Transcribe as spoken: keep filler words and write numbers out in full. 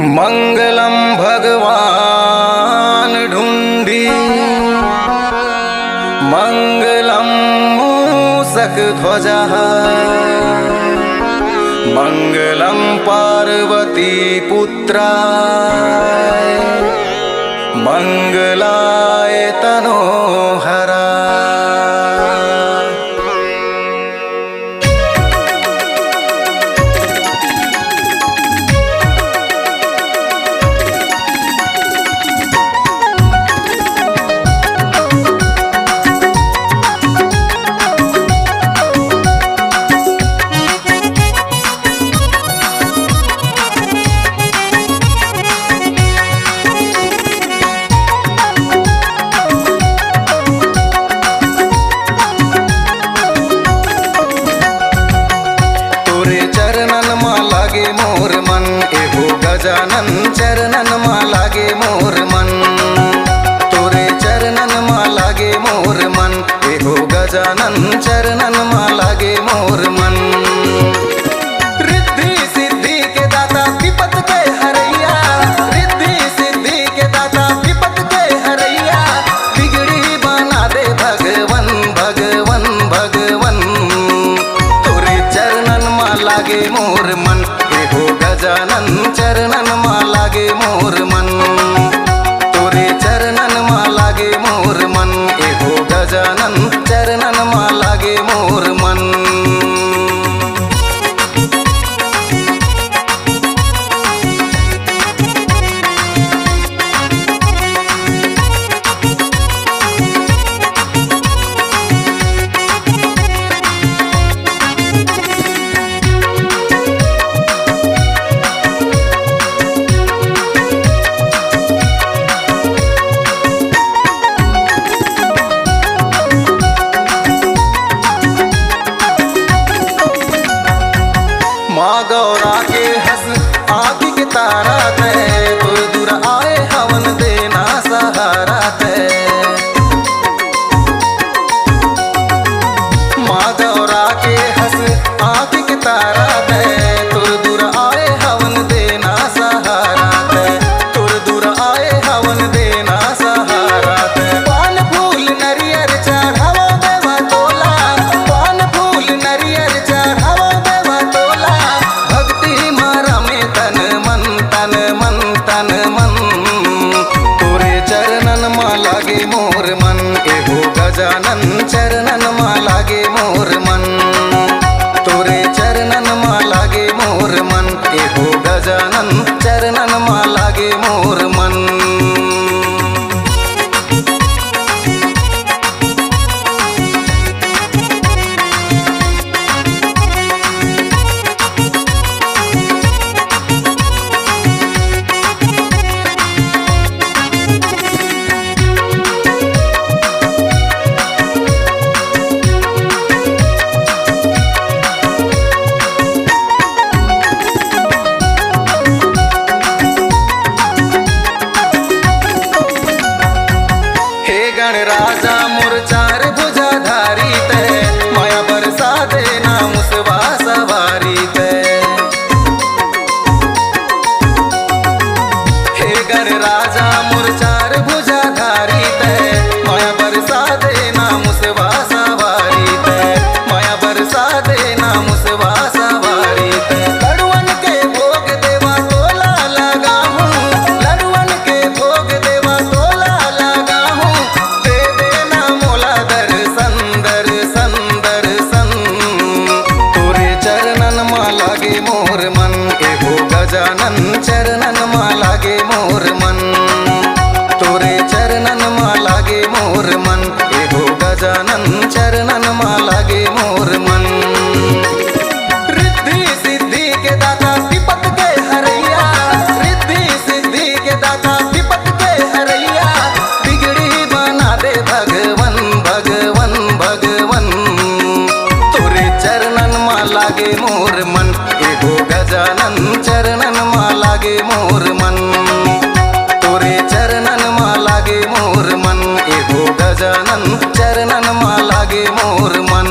मंगलम भगवान ढुंडी, मंगलम मूसक ध्वजः, मंगलम पार्वती पुत्राय, मंगलाय तनोहरा। तोरे चरणन मा लागे मोर मन, एहो गजानन चरणन मा लागे मोर मन। तोरे चरणन मा लागे मोर मन, एहो गजानन चरणन मा लागे मोर मन। रिद्धि सिद्धि के दाता, विपत के हरैया, रिद्धि सिद्धि के दाता, विपत के हरैया, बिगड़ी बना दे भगवन, भगवन, भगवन। तोरे चरणन मा लागे मोर मन, एहो गजानन चरणन मा लागे मोर मन। तोरे चरणन मा लागे मोर मन, एहो गजानन चरणन मा लागे मोर मन। माँ गौरा के हंस आँखी के तारा तैं, तोर दूर आए हवन देना सहारा तैं। माँ गौरा के हंस आँखी के तारा तैं, तोर दूर आए हवन देना सहारा तैं, तोर दूर आए हवन देना सहारा तैं। पान फूल नरियर चढ़ावो देवा तोला, पान फूल नरियर चढ़ावो देवा तोला। भक्ति मा रमे तन मन, तन मन, तन मन। तोरे चरणन मा लागे मोर मन, एहो गजानन चरणन मा लागे मोर मन। तोरे चरणन मा लागे मोर मन, एहो गजानन चरणन मा लागे मोर मन। हे गण राजा मोर चार भुजाधारी तैं, मया बरसा देना मुसवा सवारी तैं। हे गण राजा मोर चार भुजाधारी तैं, मया बरसा देना मुसवा सवारी तैं, मया बरसा देना मुसवा सवारी तैं। लडुअन के भोग देवा तोला लगाहूँ, लडुअन के भोग देवा तोला लगाहूँ। दे देना मोला दर्शन, दर्शन, दर्शन। तोरे चरणन मा लागे मोर मन, एहो गजानन चरणन मा लागे मोर मन। तोरे चरणन मा लागे मोर मन, एहो गजानन चरणन मा लागे मोर मन। रिद्धि सिद्धि के दाता, विपत के हरैया, रिद्धि सिद्धि के दाता, विपत के हरैया, बिगड़ी बना दे भगवन, भगवन, भगवन। तोरे चरणन मा लागे मोर मन, एहो गजानन चरणन मा लागे मोर मन। तोरे चरणन मा लागे मोर मन, एहो गजानन चरणन मा लागे मोर मन।